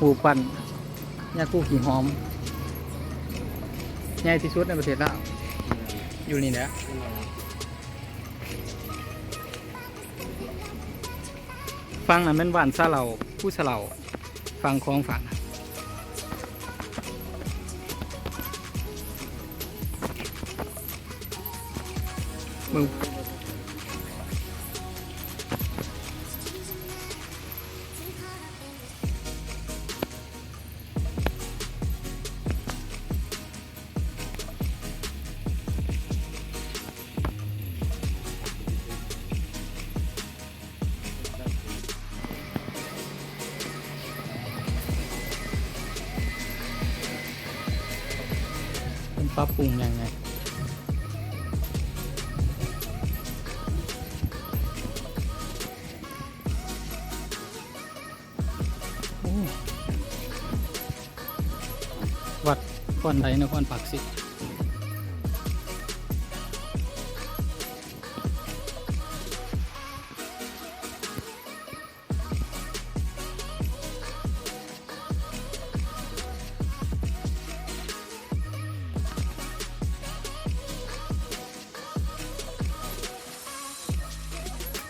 ປູກປັ້ນຍາຄູຂີ້ຫອມ ໃຫຍ່ທີ່ສຸດໃນປະເທດລາວ ຢູ່ນີ້ແຫຼະ. ຝັ່ງນັ້ນແມ່ນບ້ານສະເຫຼົາ ພູສະເຫຼົາ ຝັ່ງຂອງຝັ່ງ ເບິ່ງ ເພິ່ນປັບປຸງຫຍັງແດ່? ໂອ້ ວັດຄອນໄດ ນະຄອນປາກເຊ.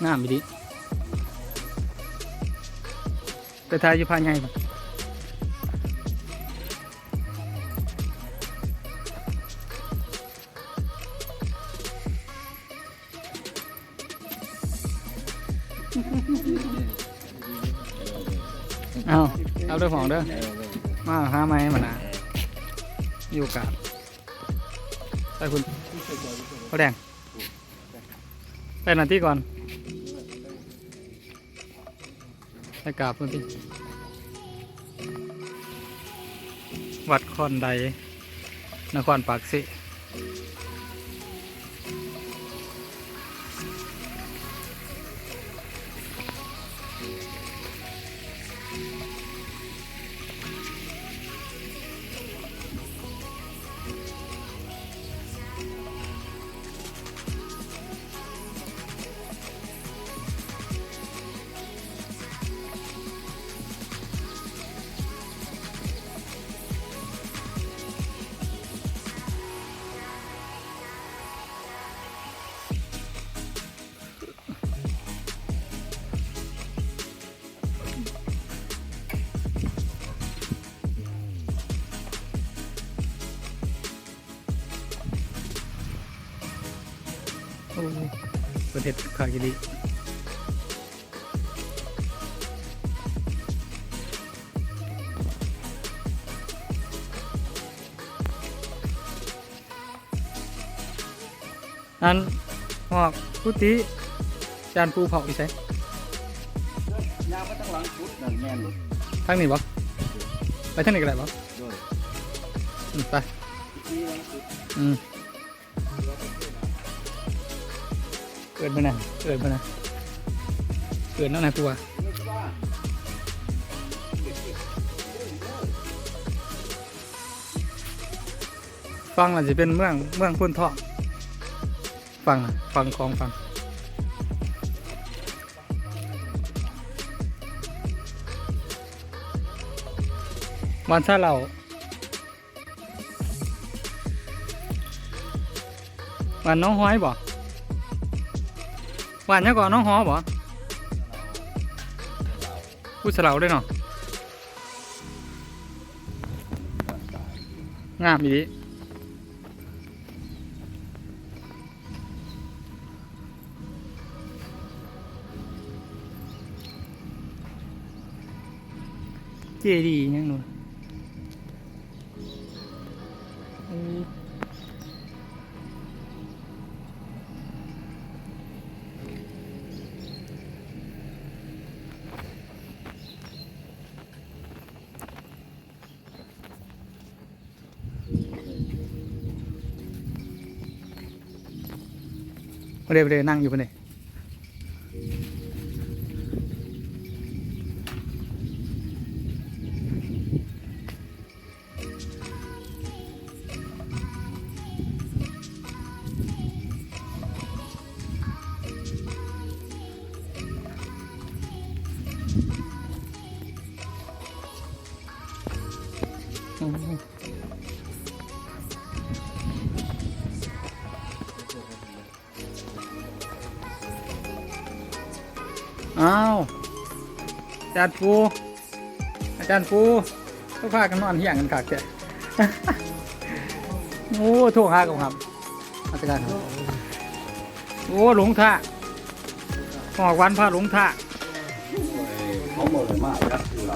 ງາມອີ່ຫຼີ. ໄປຖ່າຍຢູ່ຜາໃຫຍ່ພຸ້ນ. ເອົາ ເອົາເດີ ພອງເດີ ມາຫາໃໝ່ມານະ ມີໂອກາດ. ໄປພຸ້ນ ພໍ່ແດງ ໄປໜ້າທີ່ກ່ອນ. ໄປກາບເພິ່ນຕິ ວັດຄອນໄດ ນະຄອນປາກເຊ. ໂອ້ ເພິ່ນເຮັດຄາກິລິ ອັນ ຮອກ ກຸຕິ ຈານປູເຜົາຢູ່ໃສ? ຍ່າງໄປທາງຫຼັງສຸດນັ້ນແມ່ນ. ທາງນີ້ບໍ່? ໄປທາງນີ້ກໍໄດ້ບໍ່? ໂດຍ ອືມ ໄປ ທີ່ຫຼັງສຸດ ອືມ ເອີ້ນເພິ່ນນະ ເອີ້ນເພິ່ນນະ ເອີ້ນນຳນາຍຄົວ. ຝັ່ງນັ້ນຊິເປັນເມືອງ ເມືອງໂພນທອງ ຝັ່ງ ຝັ່ງຂອງຝັ່ງ ບ້ານຊາເຫຼົ່າ ບ້ານໜອງຫອຍບໍ່? ບ້ານຫຍັງເກາະ? ໜອງຫໍບໍ່? ພູສະເຫຼົາເດ້ເນາະ. ງາມອີ່ຫຼີ ເຈດີຫຍັງໂນ? ໂອ້ ບໍ່ໄດ້ ບໍ່ໄດ້ ນັ່ງຢູ່ພຸ້ນເດ້. ເ ອ້າວ ອາຈານປູ ອາຈານປູ ຄືພາກັນນອນຮຽງກັນຄັກແທ້. ໂອ້ ໂທຫາກໍຮັບ ອາຈານ ໂອ້ ຫຼົງທາງ ອອກວັນພາຫຼົງທາງ. ເຂົາບໍ່ໄດ້ມາຈັກເທື່ອ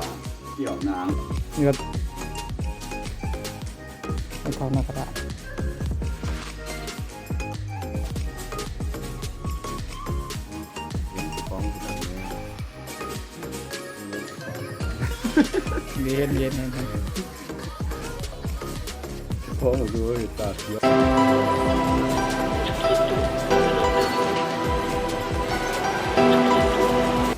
ທ່ຽວນາງ ເຫືອດ ໄປເຂົ້ານອກກະດາດ ເຫັນຂອງເພິ່ນແດ່ ເຫັນ ເຫັນ ເຫັນ ເຫັນ ຂອງຢູ່ ເຮັດຕາສຽວ.